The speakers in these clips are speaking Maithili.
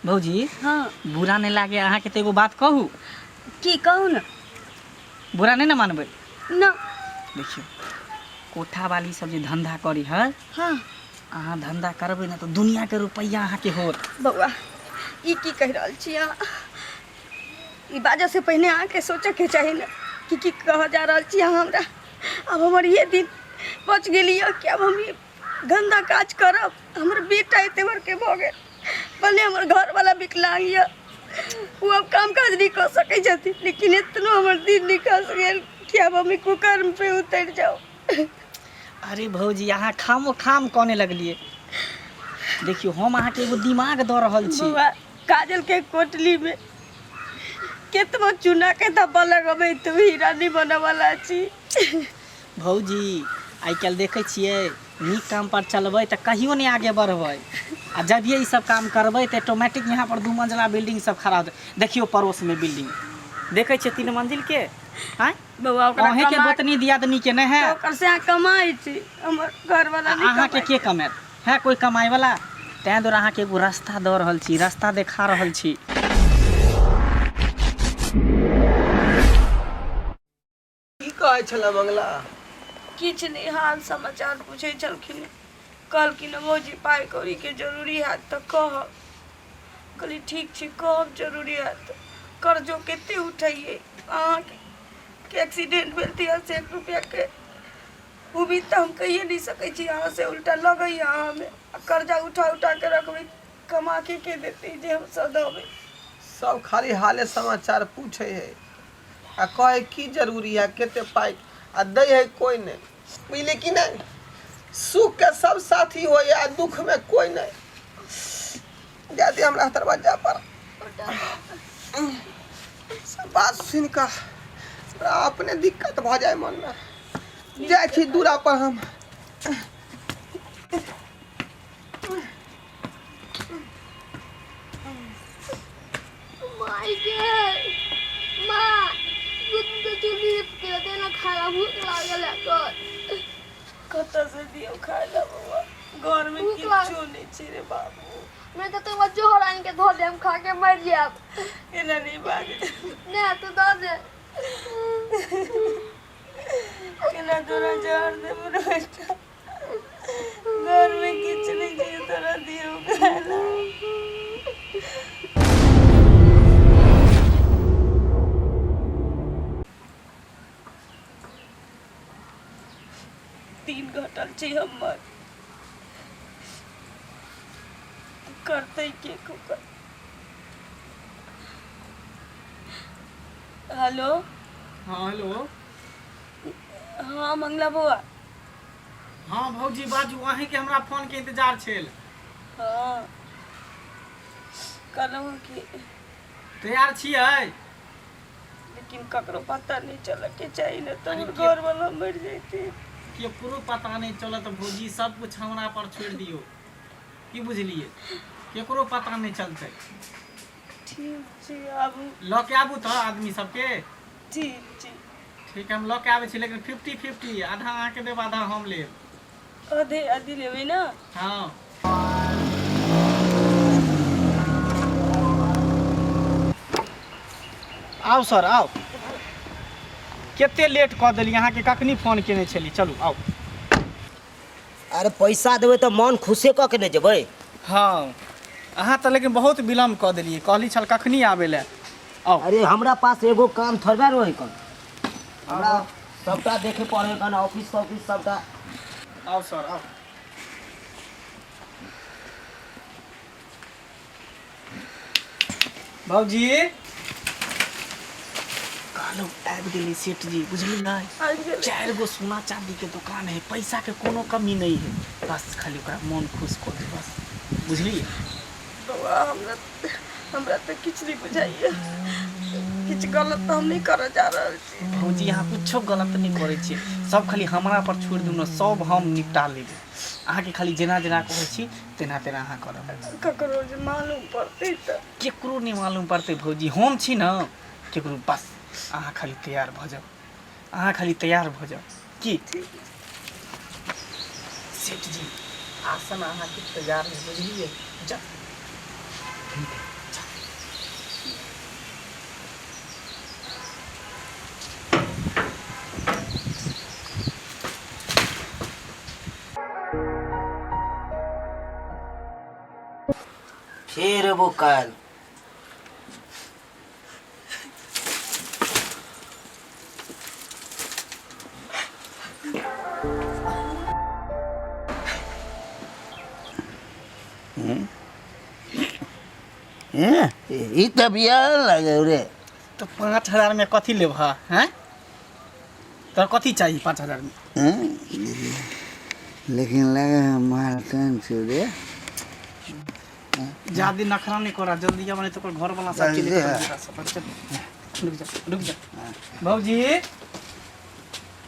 भौजी। हाँ। बुरा नहि लागे अहाँके तऽ एगो बात कहू। की कहू ने। बुरा नहि ने मानबै? ना। देखियौ, कोठा वाली सब जे धंधा करी है, हाँ, अहाँ धंधा करबै ने तऽ दुनियाके रुपैआ अहाँके होत। बौआ, ई की कहि रहल छी अहाँ? ई बाजऽ से पहिने अहाँके सोचऽके चाही ने कि की कहऽ जा रहल छी अहाँ हमरा। आब हमर ये दिन बच गेली यऽ कि आब हम ई गन्दा काज करब? हमर बेटा एते बड़के भऽ गेल, भले हमर घरवाला विकलांग यऽ, ओ आब काम काज नहि कऽ सकै छथिन, लेकिन एतनो हमर दिन निकल गेल कि आब हम ई कुकर्म पे उतरि जाउ? अरे भौजी, अहाँ खामो खाम कहने लगलियै। देखियौ, हम अहाँके एगो दिमाग दऽ रहल छी। बौआ, काजल के कोटली में केतबो चूना के धब्बा लगबै तऽ हीरा नहि बनऽ वाला छी। भौजी, आइ काल्हि देखै छियै, नीक काम पर चलबै तऽ कहियो नहि आगे बढ़बै, आ जभिये ई सब काम करबै तऽ ऑटोमेटिक यहाँ पर दू मंजिला बिल्डिंग सब खड़ा होतै। देखियौ, पड़ोसमे बिल्डिंग देखै छियै तीन मंजिल के? आँय? बौआ, ओकरा अहींके कमा गोतनी दियादनी के नहि है? तऽ ओकर से अहाँ कमाइ छी, हमर घरवाला नहि अहाँके कमाइ। के कमायत है? कोइ कमाइ वाला? तैं दुआरे अहाँके एगो रास्ता दऽ रहल छी, रास्ता देखा रहल छी। की कहै छलै मंगला? किछु नहि, हाल समाचार पूछै छलखिन। कहलखिन, भौजी, पाइ कौड़ीके जरूरी हैत तऽ कहब। कहली, ठीक छै, कहब जरूरी हैत। कर्जो कते उठैयै? अहाँके के एक्सीडेंट भेल तहियासँ एक रुपैआके उम्मीद तऽ हम कहिए नहि सकै छी अहाँसँ, उल्टा लगैए अहाँमे। आ कर्जा उठा उठा कऽ रखबै, कमा के के देतै जे हम सधबै? सब खाली हाले समाचार पूछे है आ कहे की जरूरी है, कते पाइ, आ दै है कोई नहीं। बुझली कि नहीं? सुख के सब साथी हो आ दुख में कोई नहीं। जाते हमरा दरवाजा पर सब बात सुन कऽ हमरा अपने दिक्कत भऽ जाय मन में। जाइ छी दूरा पर हम। माय गे माँ, गुद्दू चुल्ही के देना खाना, भूख लागल है कर। कतऽ से दियौ खाय लए बौआ? घरमे भूख लाग- किछो नहि छै रे बाबू। मैं तो तुम जोहर आन के धो दे, हम खा के मर जाब। एना नहि बाजे। नहीं तो दो दे। केना तोरा जहर देबो रे बेटा? घरमे किछु नहि छै तोरा दियौ खाय लए। दिन घटल छै हमर, करतै के कुकर? हेलो। हाँ, हेलो। हाँ मंगला बौआ। हाँ भौजी, बाजू। अहींके हमरा फोनके इंतजार छल। हाँ, कहलहुँ कि तैयार छियै? लेकिन ककरो पता नहीं चलऽ के चाही ने तऽ अरे हमर के- घर वाला मरि जैते। केकरो पता नहि चलत भौजी, सब कुछ हमरा पर छोड़ि दियौ। की बुझलियै? केकरो पता नहि चलतै। ठीक छै, आबू। लऽ के आबू तऽ आदमी सबके। ठीक छै। ठीक है, हम लऽ के आबै छी, लेकिन फिफ्टी फिफ्टी, आधा अहाँके देब, आधा हम लेब। आधे आधी लेबै ने? हँ। आउ सर, आउ। कते लेट कऽ देली अहाँके? कखनी फोन केने छली। चलू, आउ। अरे, पैसा देबै तऽ मन खुशे कऽ के ने जेबै। हँ, अहाँ तऽ लेकिन बहुत विलम्ब कऽ देलियै। कहली छल कखनी आबै लए। आउ। अरे, हमरा पास एगो काम थोड़बे रहै कन, हमरा सबटा देखे पड़े कन, ऑफिस तॉफिस सबटा। आउ सर, आउ। भौजी, कहलहुँ आबि गेलै सेठ जी, बुझलियै? आबि गेलै। चारि गो सोना चांदी के दुकान है, पैसा के कोनो कमी नहीं है। बस खाली ओकरा मन खुश कऽ दे बस, बुझलियै? बौआ, हमरा हमरा तऽ किछु नहि बुझाइए। किछु गलत तऽ हम नहि करऽ जा रहल छी? भौजी, अहाँ कुछो गलत नहि करै छियै। सब खाली हमरा पर छोड़ि दू ने, सब हम निपटा लेबै। अहाँके खाली जेना जेना कहै छी तेना तेना अहाँ करब। ककरो जे मालूम पड़तै तऽ? केकरो नहि मालूम पड़तै भौजी, हम छी ने। केकरो, बस अहाँ खाली तैयार भऽ जाउ, अहाँ खाली तैयार भऽ जाउ। की सेठ जी, आसन अहाँके तैयार है, बुझलियै? जा। फेर एबो काल्हि। ई तऽ बियाह लगे रे। तो 5000 में कथी लेब हैं? तोरा कथी चाहिए 5000 में? हैं? लेकिन लगे है माल कम छै रे। ज्यादा नखरा नहीं करा, जल्दी जा, नहीं तो ओकर घर वाला सब जल्दी चले है। चल। रुक जा, रुक जा। भौजी,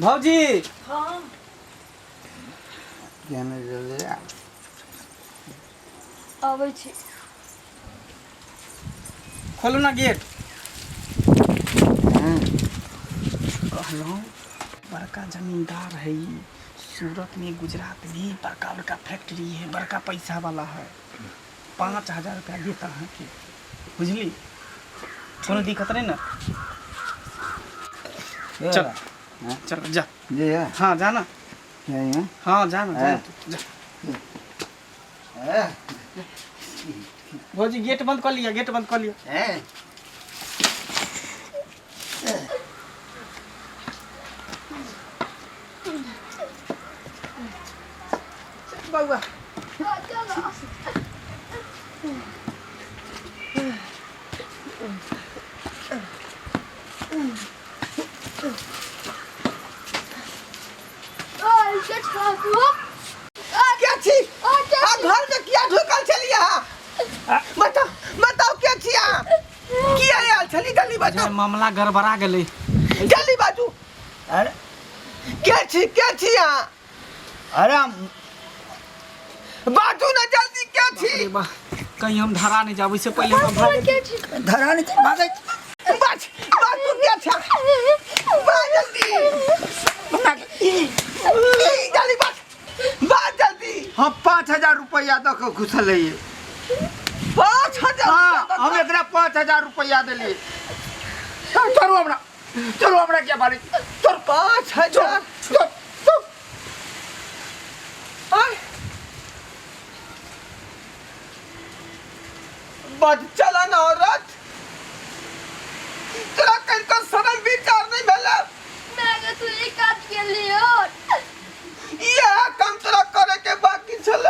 भौजी। हाँ। केने जल्दी आ। अबै छी। खोलू ना गेट। हैं? कहलहुँ बड़का जमींदार है ई, सूरत में, गुजरात में बड़का बड़का फैक्ट्री है, बड़का पैसा वाला है। 5000 रुपया देता है के, बुझली? कोनो दिक्कत नहीं ना? चल। हाँ? चल जा। जी हाँ। हाँ, जा ना। जाइए। हाँ, जा ना, जा। हाँ। तू, जा। हैं? भौजी, गेट बंद कर लिया, गेट बंद कर लिया। हैं? बौआ। चलो। ओए, के छह तू? क्या छी? आ घर में किया ढुकल छलियै अहाँ? बताउ, बताउ, के छी अहाँ? किया आयल छली? जल्दी बाजू। जे मामला गड़बड़ा गेलै। जल्दी बाजू। अरे। के छी, के छी अहाँ? अरे हम बाजू ना जल्दी, के छी? अरे वाह, कहीं हम धरा नहीं जाब, इससे पहले हम भाग। के छी? धरा नहीं भागै। बाज, बाजू, के छ? बाज जल्दी। ई, जल्दी बाज, बाज जल्दी। हम 5000 रुपया दऽ कऽ घुसल रहियै। 5000? हाँ, हम एकरा 5000 रुपया देलियै। चलू हमरा, चलू हमरा, क्या बारे, चल। 5000? चल, चल। आय। बदचलन औरत, तोरा कनिको शरम विचार नहीं भेल? मैं तू ई काज के लियो। इएह काम तोरा करे के बाकी छल।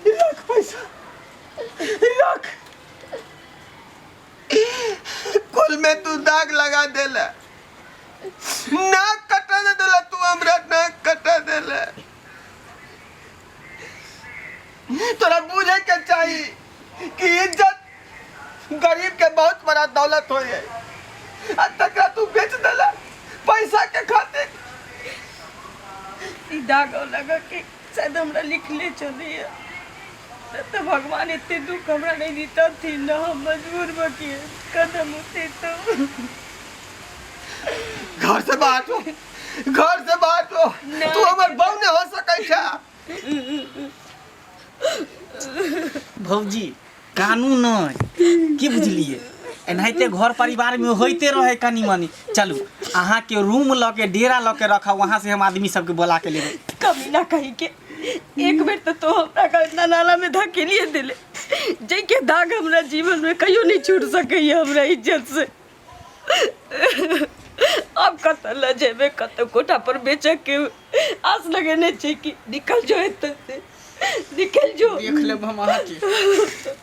रख पैसा, रख। कुल में तू दाग लगा देला, नाक कटा दे देला तू हमरा, नाक कटा देला। तोरा बुझे के चाही कि इज्जत गरीब के बहुत बड़ा दौलत होय है, आ तकरा तू बेच देला पैसा के खातिर। ई दाग लगा के शायद हमरा लिखले चलिए तो भगवान एते दुख हमरा नहीं देता थी ना। हम मजबूर बकी कदम उठे तो घर से बाहर जो, घर से बाहर जो। तू हमर बहू नहीं हो सकै छै। भौजी, कानून नहि की, बुझलियै? एनाहिते घर परिवार में होइते रहे कनी मनी। चलू, अहाँके रूम लऽ के, डेरा लऽ के रखब, वहाँ से हम आदमी सबके बोला के लेबै। कभी ना कहीं के एक बेर तो तो हमरा का इतना नाला में धकेलिए दिले, जै के दाग हमरा जीवन में कहियो नहीं छूट सकैया हमरा इज्जत से। अब कतऽ लऽ जेबै? कतऽ कोठा पर बेचऽ के आस लगेने छै कि निकल जो एतऽ से, निकल जो। देख लेब हम अहाँके,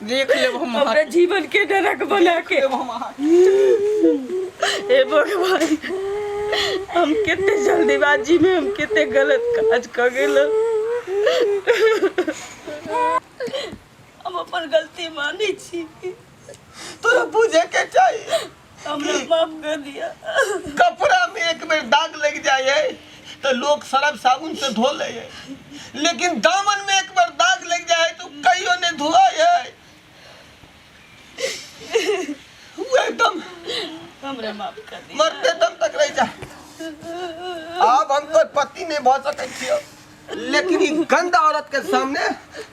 देख लेब हम। हमरा जीवन के नरक बना के। लेब हम अहाँके। हे भगवान, हम कते जल्दीबाजी में हम कते गलत काज कऽ गेलहुँ। हम अपन गलती मानै छी। तोरा बुझे के चाहिए। हमरा माफ कर दिया। कपड़ा में एक बेर दाग लग जाए है तो लोग सर्फ साबुन से धो ले है, लेकिन दामन में एक बार दाग लग जाए तो कहियो नहीं धोआ है वो एकदम। हमरा माफ कर दिया। मरते दम तक रह जा। अब हम तो पति नहीं भऽ सकै छियो, लेकिन ई गंदा औरत के सामने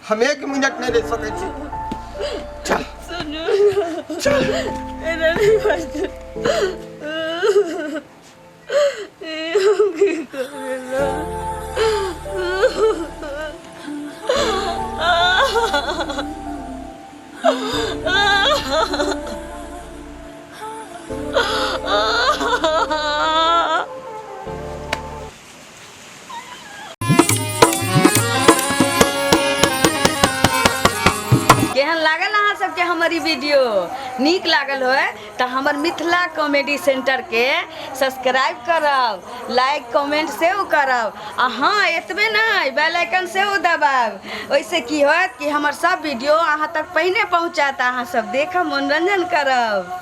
हम एक मिनट नहीं रह सकै छी। चल। सुनू। चल। एना नहीं बाजू। हम की करेला? केहन लागल अहाँ सबके हमर ई वीडियो? नीक लागल होय तऽ हमर मिथिला कॉमेडी सेंटरके सब्सक्राइब करब, लाइक कमेंट सेहो करब आ हँ एतबे नहि, बेल आइकन सेहो दबायब। ओहिसँ की होयत कि हमर सब वीडियो अहाँ तक पहिने पहुँचत, अहाँ सब देखब, मनोरंजन करब।